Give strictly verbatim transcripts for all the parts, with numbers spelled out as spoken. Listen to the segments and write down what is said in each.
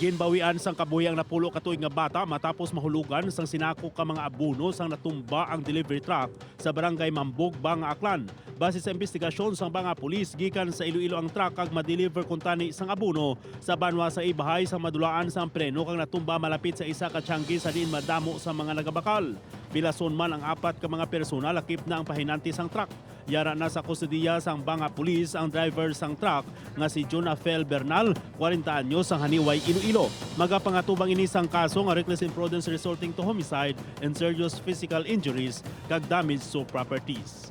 Ginbawian sang kabuhi ang napulo ka tuig nga bata matapos mahulugan sang sinako ka mga abono sang natumba ang delivery truck sa barangay Mambog, Banga, Aklan. Base sa investigasyon sang Banga Police, gikan sa Iloilo ang truck kag ma-deliver kuntani sang abono sa banwa sa ibahay sang madulaan sang preno kag natumba malapit sa isa ka tiyangge sa diin madamo sa mga nagabakal. Pilason man ang apat ka mga persona, lakip na ang pahinante sang truck. Yara na sa kustodiya sang Banga Police ang driver sang truck nga si Jonafel Bernal, kwarenta anyos, sang Haniway, Iloilo. Magapangatubang ini sang kaso nga reckless imprudence resulting to homicide and serious physical injuries kag damage to properties.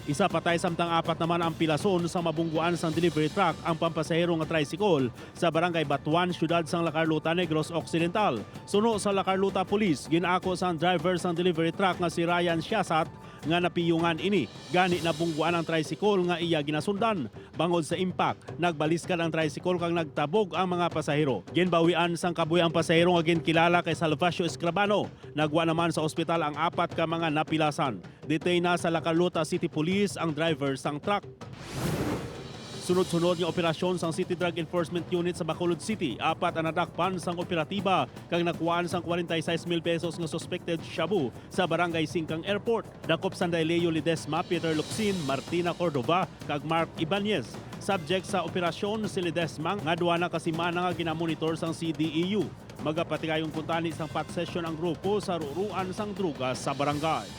Isa patay samtang apat naman ang pilason sa mabungguan sang delivery truck ang pampasahero nga tricycle sa Barangay Batuan, siyudad sang La Carlota, Negros Occidental. Suno sa La Carlota Police, gin-ako sang driver sang delivery truck nga si Ryan Siasat nga napiyungan ini. Gani nabungguan ang tricycle nga iya ginasundan. Bangod sa impact, nagbaliskad ang tricycle kag nagtabog ang mga pasahero. Ginbawian sang kabuhi ang pasahero nga ginkilala kay Salvacio Escribano. Nagwa naman sa ospital ang apat ka mga napilasan. Detain na sa La Carlota City Police ang driver sang truck. Sunod-sunod nga operasyon sang City Drug Enforcement Unit sa Bacolod City, apat ang nadakpan sang operatiba kag nakuhaan sang kwarenta y seis mil pesos nga suspected shabu sa Barangay Singkang Airport. Dakop sanday Leo Ledesma, Peter Locsin, Martina Cordova, kag Mark Ibanez. Subject sa operasyon si Ledesma nga duha na ka semana nga ginamonitor sang C D E U. Magapatigayon kuntani sang PAT session ang grupo sa ruruan sang druga sa barangay.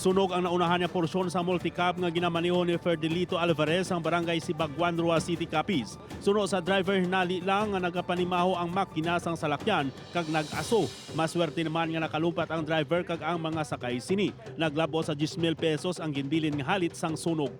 Sunog ang naunahan nga porsyon sa multicab nga ginamaneho ni Ferdelito Alvarez sang Barangay Sibaguan, Roxas City, Capiz. Suno sa driver, hinali lang nga nagapanimaho ang makina sang salakyan kag nag-aso. Maswerte naman nga nakalumpat ang driver kag ang mga sakay sini. Naglab-ot sa diyes mil pesos ang ginbilin nga halit sang sunog.